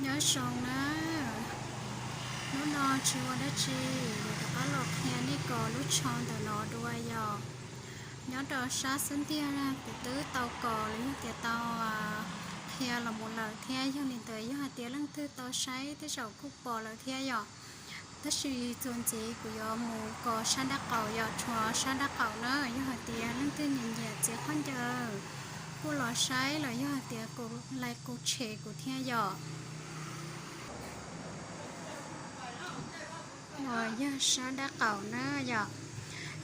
Nyob zoo na, hnub no tsis ua dab tsi, yuav rov qab los qhia nej kom lub tsho ntawm no dua yom. Nyob rau sab xub ntiag kuv twb tau kos los yog tias tau qhia los mus lawm thiab, yog li ntawd yog hais tias leej twg tau saib tej zaum kuj pom lawm thiab yom. Tab sis txuas ntxiv kuv yuav mus kos sab dab qaum yom, tshuav sab dab qaum na, yog hais tias leej twg nyiam nyiam txiav khaub ncaws kuj los saib los yog hais tias like kuv tshem kuv thiab yom. Yog sab dab qaum na yom.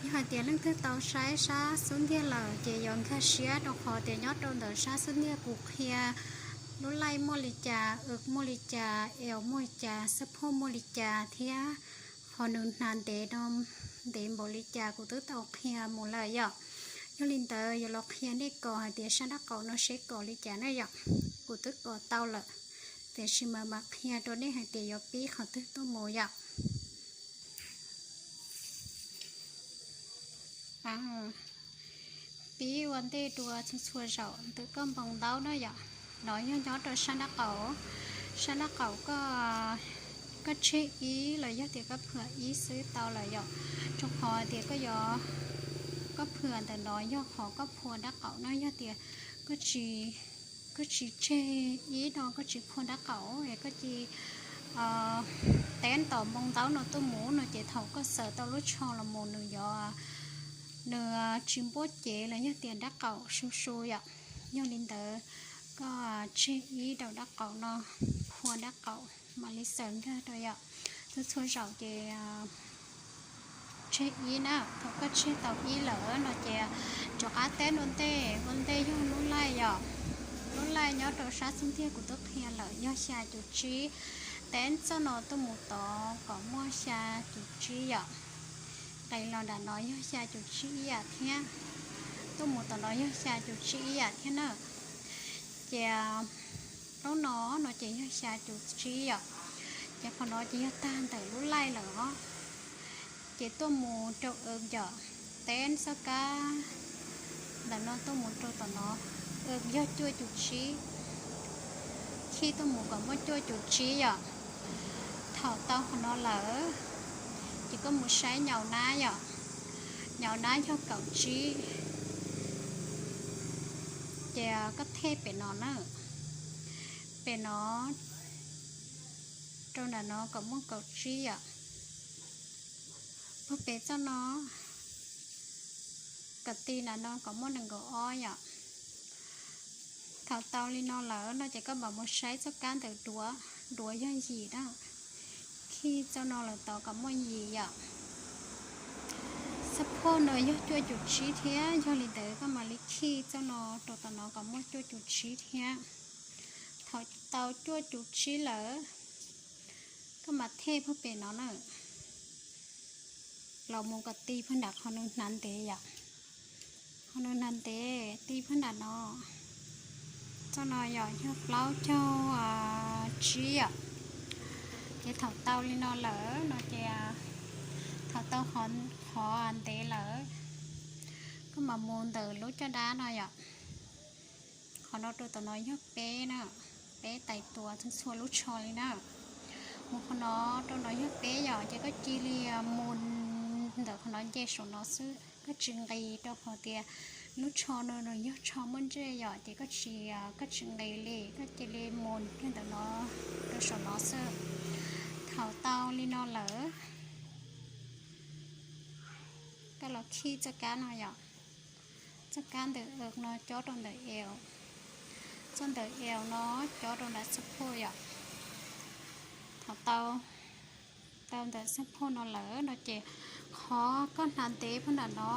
Yog hais tias leej twg tau saib sab xub ntiag lawm ces yuav nkag siab rau qhov tias nyob rau ntawm sab xub ntiag kuv qhia lub laij muaj li cas, w muaj li cas, l muaj li cas, xab phoj muaj li cas thiab qhov nws hnav ntev no ntev npaum li cas kuv twb tau qhia mus lawm yom. Yog li ntawd yuav los qhia nej kos hais tias sab dab qaum no seb kos li cas na yom. Kuv twb kos tau lawm, tiam sis mas mam qhia rau nej hais tias yuav pib qhov twg tuaj mus yom. Pib ua ntej dua txhua txhua zaus ntawm koj npoo ntaub na yom. No yog nyob rau sab dab qaum, sab dab qaum koj tseg ib los yog tias koj phua ib xwb tau lawm yom. Rau qhov tias koj phua ntawm no yog qhov koj phua dab qaum no, yog tias koj tsis tseg ib no koj tsis phua dab qaum es koj cia li teb tom npoo ntaub no tuaj mus no ces thaum koj xaws tau lub tsho los mus nws yuav, nws tsis npuab cev los yog tias dab qaum su su yom. Yog li ntawd koj tseg ib rau dab qaum no, phua dab qaum mam li xaws nkag rau yom. Txhua txhua zaus ces tseg ib na, thaum koj tseg tau ib lawm no ces rov qab teb ua ntej, ua ntej yog lub laij yom. Lub laij nyob rau sab xub ntiag kuv twb qhia lawm yog xya cum tsib, teb txoj no tuaj mus tod kom muaj xya cum tsib yom. Qee los nram no yog xya cum tsib ib yam thiab, tuaj mus tom no yog xya cum tsib ib yam thiab na. Ces plaub no, no ces yog xya cum tsib yom. Ces qhov no ces yog tag ntawm lub laij lawm os. Ces tuaj mus rau w yom, teb txoj kab ntawm no tuaj mus rau tom no, w yog cuaj cum tsib, khij tuaj mus kom muaj cuaj cum tsib yom. Thaum tau qhov no lawm, ces koj mus saib nyaus nab yom, nyaus nab yog kaum tsib, ces koj thej pem no na, pem no rau nram no kom muaj kaum tsib yom. Puag pem txoj no, kom ti nram no kom muaj nees nkaum ob yom. Thaum tau li no lawm no ces koj mam mus saib txoj kab ntawm duav, duav yog yim na. Khij txoj no lawm tod kom muaj yim yom. Xab phoj no yog cuaj cum tsib thiab, yog li ntawd koj mam li khij txoj no rau tom no kom muaj cuaj cum tsib thiab. Thaum tau cuaj cum tsib lawm, koj mam thej puag pem no na, los mus kom ti puag nram qhov nws hnav ntev yom. Qhov nws hnav ntev ti puag nram no. Txoj no yog plaub caug tsib yom. Ces thaum tau li no lawm no ces thaum tau qhov ntev lawm, koj mam mus ntawm lub caj dab no yom. Qhov no rau tom no yog peb na, peb tais tuas txhua txhua lub tsho li na. Mus qhov no rau no yog peb yom, ces koj cia li mus ntawm qhov no nce saum no xwb, koj tsis nqis rau qhov tias lub tsho no nws yog tsho muaj ntsej yom, ces koj tsis, koj tsis nqis li, koj cia li mus kiag ntawm no rau saum no xwb. Thaum tau li no lawm, koj los khij txoj kab no yom. Txoj kab ntawm no cob rau ntawm L, txoj ntawm L no cob rau nram xab phoj yom. Thaum tau, tau ntawm xab phoj no lawm no ces qhov koj hnav ntev puag nram no,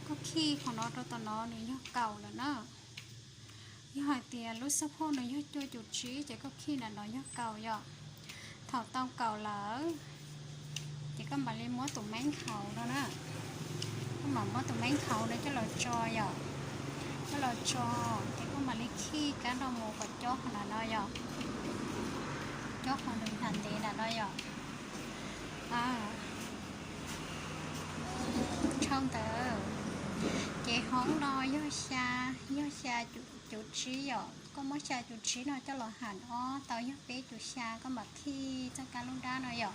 koj khij qhov no rau tom no nws yog kaum lawm na. Yog hais tias lub xab phoj nws yog cuaj cum tsib ces koj khij nram no yog kaum yom. Thaum tau kaum lawm, ces koj mam li muab tus meeb hauv no na, koj mam muab tus meeb hauv no coj los tso yom. Coj los tso, ces koj mam li khij kab no mus kom cob qhov nram no yom. Cob qhov nws hnav ntev nram no yom. Dhau ntawd, ces hoob no yog xya, yog xya cum tsib yom. Koj muab xya cum tsib no coj los ham ob tau yog peb cum xya, koj mam khij txoj kab lub nrab no yom.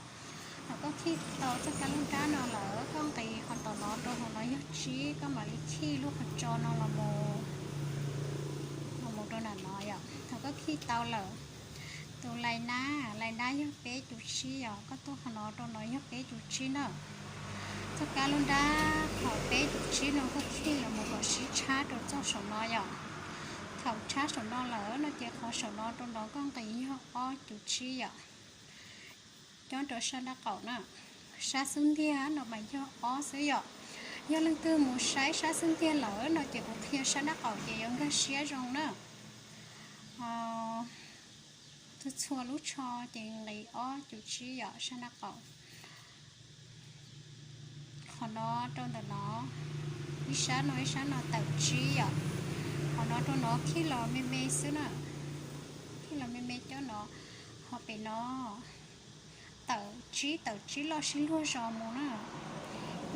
Thaum koj khij tau txoj kab lub nrab no lawm, koj nqis qhov tom no rau hauv no yog tsib, koj mam li khij lub qhov tso no los mus, los mus rau nram no yom. Thaum koj khij tau lawm, tus lais nab, lais nab yog peb cum tsib yom, koj tuaj qhov no rau no yog peb cum tsib na. Txoj kab lub nrab qhov peb cum tsib no koj khij los mus kom sib tshab rau txoj saum no yom. Thaum tshab saum no lawm no ces qhov saum no rau no koj nqis yog ob cum tsib yom. Cob rau sab nrab qaum na, sab xub ntiag no mas yog ob xwb yom. Yog leej twg mus saib sab xub ntiag lawm no ces kuv qhia sab nrab qaum ces yuav nkag siab zoo na. Txhua txhua lub tsho ces nqis ob cum tsib yom sab nrab qaum. Qhov no rau ntawm no, ib sab no ib sab no tawm tsib yom. Qhov no rau no khij los me me xwb na, khij los me me cob no, ho pem no tawm tsib tawm tsib loj sib luag zos mus na.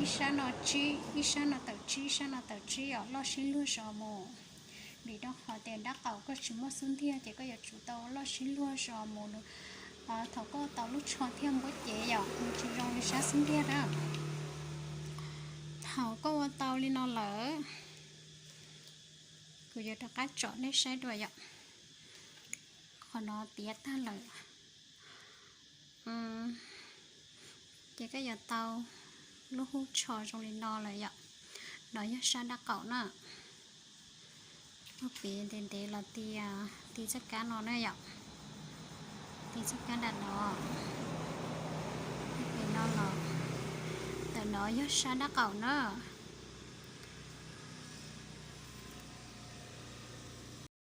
Ib sab no tsib, ib sab no tawm tsib, ib sab no tawm tsib yom, loj sib luag zos mus. Vim rau qhov tias nrab qaum koj tsis muaj xub ntiag ces koj yuav tsum tau loj sib luag zos mus. Thaum koj tau lub tsho thiaj npuab cev yom, nws tsis zoo li sab xub ntiag na. Thaum koj ua tau li no lawm, kuv yuav rov qab tsom nej saib dua yom. Qhov no tiav tag lawm. Ces koj yuav tau lub hub tsho zoo li no lawm yom. No yog sab nrab qaum na. Koj piav ntev ntev los ti, ti txoj kab no na yom. Ti txoj kab nram no, ti no los. Ntawm no yog sab nrab qaum na.